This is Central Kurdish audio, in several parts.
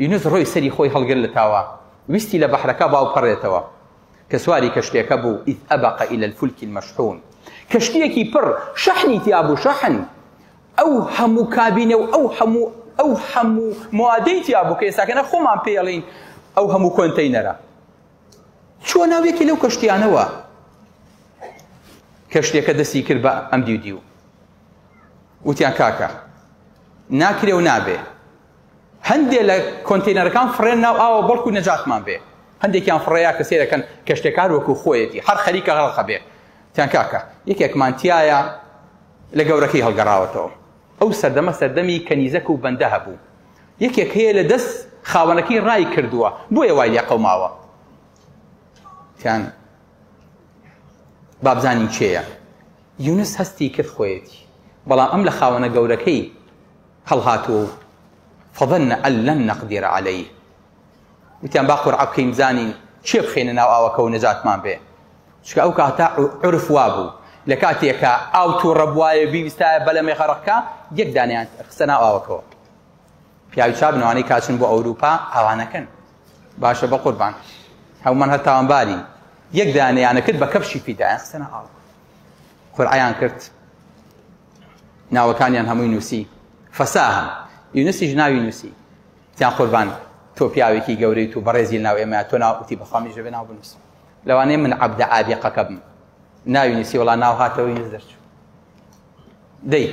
یونس ڕۆی سەری خۆی هەڵگر لە تاوا ویستی لە بەحرەکە باو پەڕێتەوە کە سواری کەشتیەکە بوو اذ ابق الى الفلک المشحون کەشتیەکی پڕ شەحنی تیا بوو شەحن ئەو هەموو کابینە و ئەو هەموو ئەو هەموو موادەی تیا بوو کە ئێستاکەنە خۆمان پێڵین ئەو هەموو کۆنتەینەرە چووە ناو یەکێ لەو کەشتیانەوە کەشتیەکە دەستی کرد بە ئەم دیو دیو وتیان کاکە ناکرێ و نابێ هەندێ لە کۆنتینەرەکان فڕێن ناو ئاوە بەڵکو نەجاتمان بێ هەندێکیان فڕێیا کە سێرەکەن کەشتەکار وەکو خۆیەتی هەر خەریکە غەرقە بێ تیان کاکە یەکێکمان تایە لە گەورەکەی هەڵگەڕاوەتەوە ئەو سەردەمە سەردەمی کەنیزەک و بەندە هەبوو یەکێک هەیە لە دەست خاوەنەکەی ڕای کردووە بۆیە وای لێ قەوماوە تیان بابزانین کێیە یونس هەستی کرد خۆیەتی بەڵام ئەم لە خاوەنە گەورەکەی هەڵهاتووە و فظن ان لن نقدر علیه وتیان با قورعە بکەین بزانین کێ بخەینە ناو ئاوەکە و نەجاتمان بێ چونکە ئەو کاتە عورف وابوو لە کاتێکا ئاو تووڕە بوایە بیویستایە بەلەمێ غەرقکە یەک دانیان خستە ناو ئاوەکەوە پیاوی چاک نوانەی کاچن بۆ ئەوروپا ئاوانەکەن باشە بە قوربان هەمومان هەر تاوانبارین یەک دانەیانە کرد بە کەفشی فیدایان خستە ناو ئاوەکە قورعەیان کرد ناوەکانیان هەمووی نووسی فەساهم یونسیش ناوی نووسی تیان قوربان تۆ پیاوێکی گەورەی تو بەڕێزی ناو ئێمە تۆ ناو وتی بەخوا منیش دەبێ ناو بنووسم لەوانەیە من عەبدە ئابیقەکە بم ناوی نووسی وەڵا ناو هاتەوە یونس دەرچوو دەی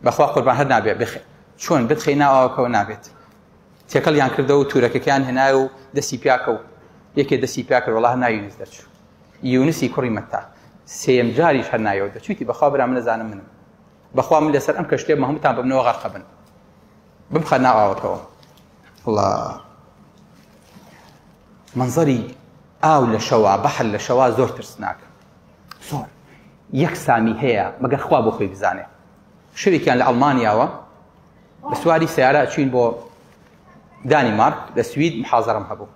بەخوا قوربان هەر نابێ بخێ چۆن بتخەی ناو ئاوەکەوە نابێت تێکەڵیان کردەوە و تورەکەکەیان هێنای و دەستی پیاکە و یەکێ دەستی پیا کرد وەڵا هەر ناوی یونس دەرچوو یونسی کوڕی مەتا سێیەم جاریش هەر نایەوە دەچوویتی بەخوا برا من نەزانم منم بەخوا من لەسەر ئەم کەشتێ هەمووتان بمنەوە غەرقە بن بمخە ناو ئاوەکەوە الله منظری ئاو لە شەوا بەحر لە شەوا زۆر ترسناکە زۆر یەک سامی هەیە مەگەر خوا بۆ خۆی بزانێ شەوێکیان لە ئەڵمانیاوە بە سواری سیارە چوین بۆ دانیمارک لە سوید محازەرم هەبوو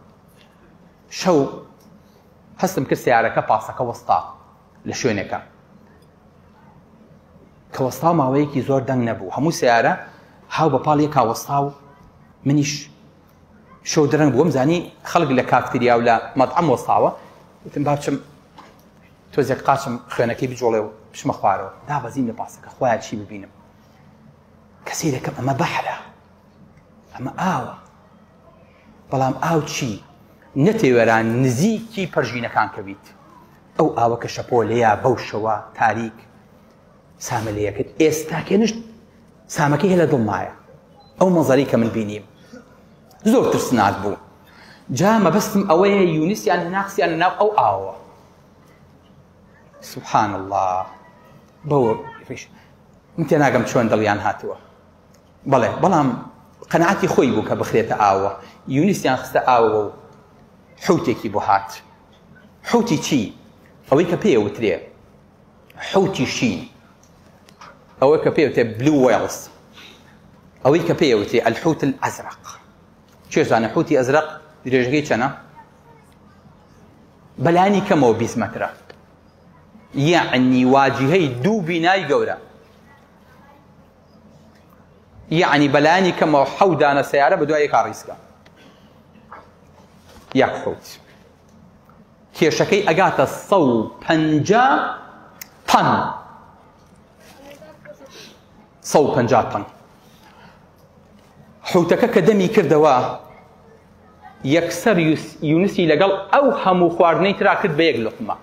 شەو هەستم کرد سیارەکە پاسەکە وەستا لە شوێنێکە کە وەستا ماوەیەکی زۆر دەنگ نەبوو هەموو سیارە هاو بە پاڵ یەکا وەستا و منیش شەو درەنگ بووم زانی خەڵک لە کافتریا و لە مەطعەم وەستاوە وتم با بچم تۆزێک قاچم خوێنەکەی بجوڵێ و بچمە خوارەوە دابەزیم لە پاسەکە خۆیان چی ببینم کە سەیرەکەم ئەمە بەحرە ئەمە ئاوە بەڵام ئاو چی نەتێوەران نزیکی پەرژینەکان کەویت ئەو ئاوە کە شەپۆلەیە بەو شەوە تاریک سامە لێکرد ئێستا کێنشت سامەکەی هەیە لە دڵمایە ئەو مەزەری کە من بینیم زۆر ترسناک بوو جا مەبەستم ئەوەیە یونسیان هەناقسیان ناو ئەو ئاوە سبحان الله بەوە من تێناگەم چۆن دڵیان هاتووە بەڵێ بەڵام قەناعەتی خۆی بوو کە بخرێتە ئاوە یونسیان خستە ئاوەوە و حوتێکی بۆ هات حوتی چی ئەوەی کە پێ وترێ حوتی شین ئەوەی کە پێ وترێ بلو وێڵز ئەوەی کە پێ وترێ الحوت الازرق چێزانە حوتی ئەزرەق درێژەکەی چەنە بەلانی کەمەوە 20 مەترە یعنی واجهەی دوو بینای گەورە یەعنی بەلایەنی کەمەوە حەو دانە سەیارە بە دوای یەکا ڕیزکە یەک حوت کێشەکەی ئەگاتە 150 تەن 150 تەن حوتەکە کە دەمی کردەوە یەکسەر یونسی لەگەڵ ئەو هەموو خواردنەی ترا کرد بە یەک لقمە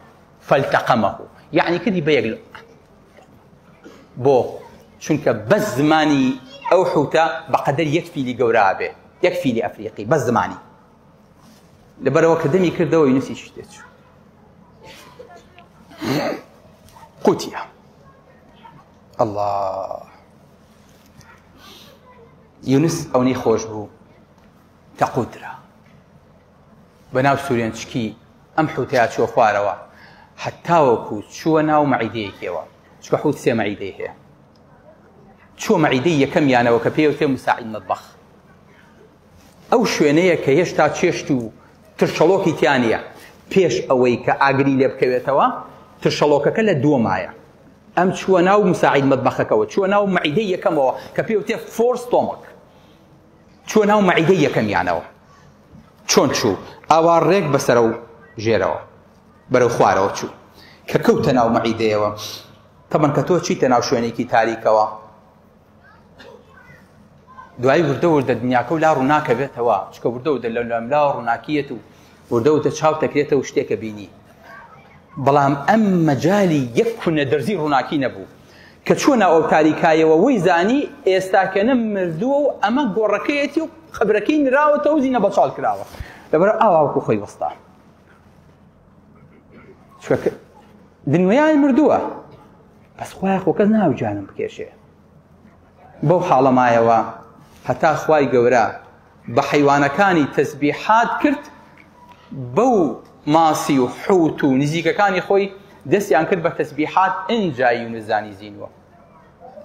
فالتقمه یعنی کردی بە یەک لقمە بۆ؟ چونکە بەس زمانی ئەو حوتە بەقەدەر یەک فیلی گەورە ئەبێ، یەک فیلی ئەفریقی بەس زمانی. لەبەرەوە کە دەمی کردەوە یونسیشی تێچوو. قوتیە. الله یونس ئەونەی خۆش بوو تەقوترا بەناو سورێنچکی ئەم حوتەیا چووە خوارەوە هەتاوەکو چووە ناو مەعیدەیەکیەوە چونکە حوت سێ مەعیدەی هەیە چووە مەعیدەی یەکەمیانەوە کە پێی مساعید مەطبەخ ئەو شوێنەیە کە هێشتا چێشت و ترشەڵۆکی تیا نییە پێش ئەوەی کە ئاگری لێ بکەوێتەوە ترشەڵۆکەکە لە دووەمایە ئەم چووە ناو مساعید مەطبەخەکەوە چووە ناو مەعیدەی یەکەمەوە کە پێوتێ فۆر ستۆمەک. چووە ناو مەعیدەی یەکەمیانەوە. چۆن چوو؟ ئاوا ڕێک بەسەرە و ژێرەوە بەرەو خوارەوە چوو. کە کەوتە ناو مەعیدەیەوە، تەبەن کە تۆ چیتە ناو شوێنێکی تاریکەوە، دوایی وردە وردە دنیاکە و لا ڕووناکە بێتەوە، چکە وردە وردە لە لەملاوە ڕووناکیەت و وردە وردە چاو تەکرێتەوە شتێکە بینی. بەڵام ئەم مەجالی یەک کونە دەرزی ڕووناکی نەبوو. کە چووە ناو ئەو تاریکایەوە وەی زانی ئێستاکەنە مردووە و ئەمە گۆڕەکەیەتی و قەبرەکەی نراوەتەوە و زینە بەچاڵ کراوە. لەبەر ئاوا وەکو خۆی وەستا. چونکە دنیای مردووە بەس خوایە خۆ کەس ناو گیانم بکێشێ. بەو حاڵە مایەوە هەتا خوای گەورە بە حەیوانەکانی تەسبیحات کرد بەو ماسی و حوت و نزیکەکانی خۆی دەستیان کرد بە تەسبیحات ئینجا یونس زانی زینوە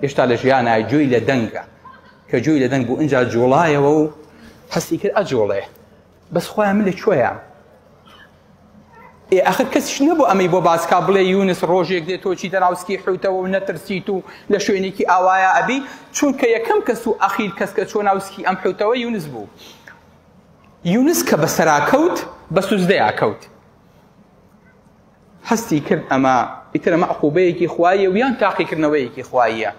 هێشتا لە ژیانای گوێی لە دەنگە کە گوێی لە دەنگ بوو ئینجا جوڵایەوە و هەستی کرد ئەجوڵێ بەس خوایە من لە کوێیام ئێ ئەخر کەسیش نەبوو ئەمەی بۆ باس کا بڵێ یونس ڕۆژێک دێ تۆ چیتە ناو سکی حوتەوە و نەترسیت و لە شوێنێکی ئاوایا ئەبی چونکە یەکەم کەس و ئەخیر کەس کە چۆ ناو سکی ئەم حوتەوە یونس بوو یونس کە بەسەرا کەوت بە سوزدەیا کەوت هەستی کرد ئەمە ئیتر ئەمە عقوبەیەکی خوایە و یان تاقیکردنەوەیەکی خواییە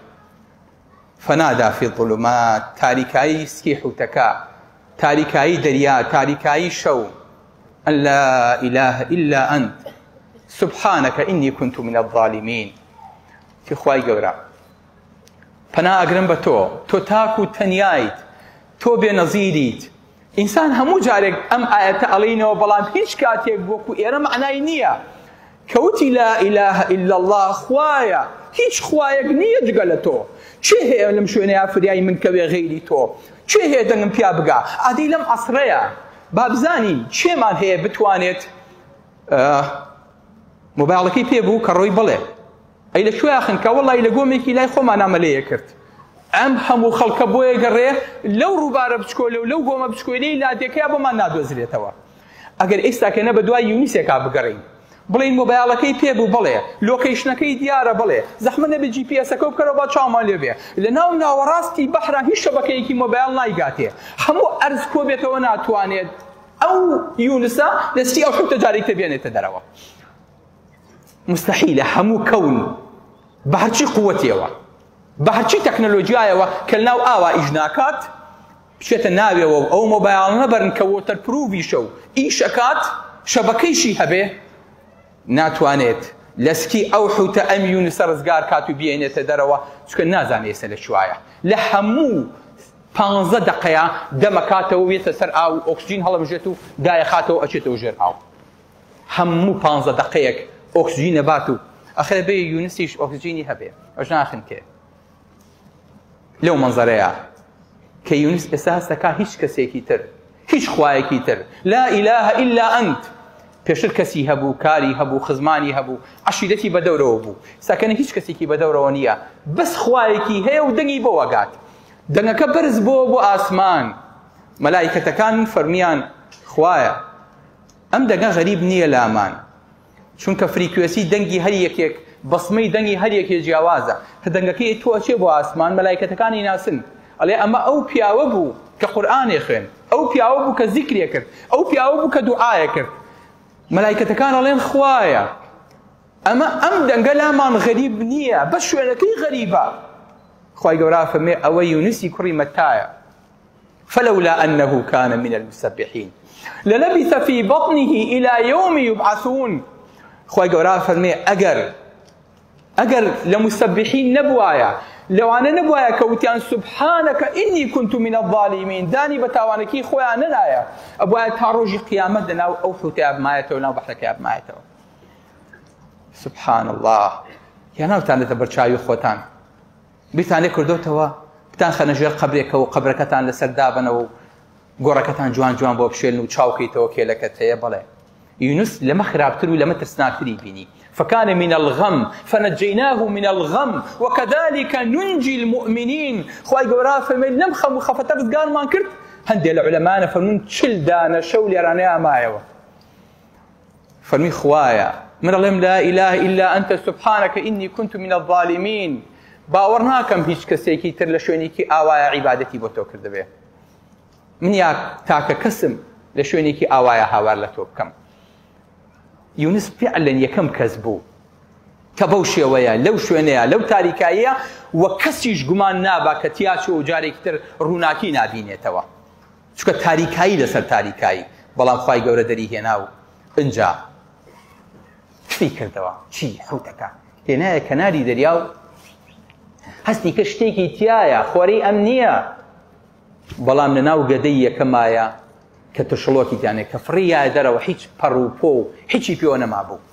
فنادى في الظلمات تاریکایی سکی حوتەکە تاریکایی دەریا، تاریکایی شەو، ان لا اله الا انت سبحانک انی کنت من الظالمین. تی خوای گەورە پەنا ئەگرم بە تۆ، تۆ تاک و تەنیایت، تۆ بێ نەزیریت. ئینسان هەموو جارێک ئەم ئایەتە ئەڵێینەوە بەڵام هیچ کاتێک وەکو ئێرە مەعنای نییە. کە وتی لا اله الا اللە خوایە هیچ خوایەک نییە جگە لە تۆ، کێ هەیە لەم شوێنەیا فریای من کەوێ غەیری تۆ، کێ هەیە دەنگم پیا بگا، ئادەی لەم عەسرەیا با بزانین کێمان هەیە بتوانێت مۆبایڵەکەی پێ بوو کە ڕۆی بڵێ ئەی لە کوێ خنکا وەڵی لە گۆمێکی لای خۆمانا مەلەیە کرد ئەم هەموو خەڵکە بۆیە گەڕێ لەو ڕووبارە بچکۆلە و لەو گۆمە بچکۆلەی لادێکەیە بۆمان نادۆزرێتەوە ئەگەر ئێستا کە نە بە دوای یونیسێکا بگەڕێین بڵێین مۆبایڵەکەی پێ بوو بەڵێ، لۆکەیشنەکەی دیارە بەڵێ، زەحمەت نەبێ جی پی ئێسەکەو بکەرەوە با چاومان لێ بێ، لە ناو ناوەڕاستی بەحرا هیچ شەبەکەیەکی مۆبایڵ نایگاتێ، هەموو ئەرز کۆ بێتەوە ناتوانێت ئەو یونسە لە سکی ئەو حوتە جارێک تر بێنێتە دەرەوە. مستحیلە هەموو کەون بە هەرچی قووەتێوە بە هەرچی تەکنەلۆجیایەوە کە لەناو ئاوا ئیش ناکات بچێتە ناوێوە و ئەو مۆبایڵانە بەرن کە وۆتەر پرووڤیشە و ئیش ئەکات شەبەکەیشی هەبێ ناتوانێت لە سکی ئەو حوتە ئەم یونسە ڕزگار کات و بێنێتە دەرەوە چونکە نازانێ ئێستا لە کوایە لە هەموو پانزە دەقەیە دەمەکاتەوە وێتە سەر ئاو ئۆکسجین هەڵەمژێت و دایەخاتەوە ئەچێتەوە ژێر ئاو هەموو پانزە دەقەیەک ئۆکسجین ئەبات و ئەخر بێ یونسیش ئۆکسجینی هەبێ ئەوش ناخنکێ لەو مەنزەرەیە کە یونس ئێستا هەست دەکا هیچ کەسێکی تر هیچ خوایەکی تر لا إله إلا أنت پێشتر کەسی هەبوو کاری هەبوو خزمانی هەبوو عەشیرەتی بەدەورەوە بوو ساکەنە هیچ کەسێکی بەدەورەوە نییە بەس خوایەکی هەیە و دەنگی بۆ ئەگات دەنگەکە بەرز بۆ بۆ ئاسمان مەلایکەتەکان فەرمیان خوایە ئەم دەنگە غەریب نییە لامان چونکە فریکوێسی دەنگی هەر یەکێک بەسمەی دەنگی هەر یەکێ جیاوازە کە دەنگەکەی تۆ ئەچێ بۆ ئاسمان مەلایکەتەکانی ناسن ئەڵێ ئەمە ئەو پیاوە بوو کە قورئانێ خوێن ئەو پیاوە بوو کە زیکرێ کرد ئەو پیاوە بوو کە دوعایە کرد مەلایکەتەکان ئەڵێن خوایە ئەمە ئەم دەنگە لامان غەریب نییە بەس شوێنەکەی غەریبە خوای گەورە فەرمێ ئەوە یونسی کوڕی مەتایە فلولا أنه كان من المسبحين للبث في بطنه إلى يوم يبعثون خوای گەورە فەرمێ ئەگەر ئەگەر لە مسبحین نەبوایە لەوانە نەبوایە کە وتیان سبحانك إني كنت من الظالمين دانی بە تاوانەکەی خۆیان نەنایە ئەبوایە تا ڕۆژی قیامەت لەناو ئەو حوتەیا بمایەتەوە ناو بەحرەکەیا بمایەتەوە سبحان الله یا ناوتان لەتە بەرچاوی خۆتان بیرتان لێ کردۆتەوە بتانخەنە ژێر قەبرێکەوە و قەبرەکەتان لەسەر دابەنەوە و گۆڕەکەتان جوان جوان بۆ بشێلن و چاوکەیتەوە کێلەکەت هەیە بەڵێ یونس لەمە خراپتر و لەمە ترسناکتری بینی فكان من الغم فنجيناه من الغم وكذلك ننجي المؤمنين خوای گەورە فەرمی لەم خەم و خەفەتە ڕزگارمان کرد هەندێک لە عولەمانە فەرموون چل دانە شەو لێرانەیان مایەوە فەرمی خوایە من ئەڵێم لا إله إلا أنت سبحانك إني كنت من الظالمين باوەڕ ناکەم هیچ کەسێکی تر لە شوێنێکی ئاوایە عیبادەتی بۆ تۆ کردبێ. من یا تاکە کەسم لە شوێنێکی ئاوایە هاوار لە تۆ بکەم. یونس فعلا یەکەم کەس بوو کە بەو شێوەیە لەو شوێنەیە لەو تاریکاییە و کەسیش گومان نابا کە تیا چووە و جارێکی تر ڕووناکی نابینێتەوە چونکە تاریکایی لەسەر تاریکایی بەڵام خوای گەورە دەری هێنا و ئنجا تفی کردەوە چی حوتەکە هێنایە کەناری دەریا و هەستی کە شتێکی تایە خۆرەی ئەم نییە بەڵام لە ناو گەدەی یەکەمایە کە ترشڵۆکی تیانێ کە فڕیایە دەرەوە هیچ پەڕ و پۆ و هیچی پێوە نەمابوو.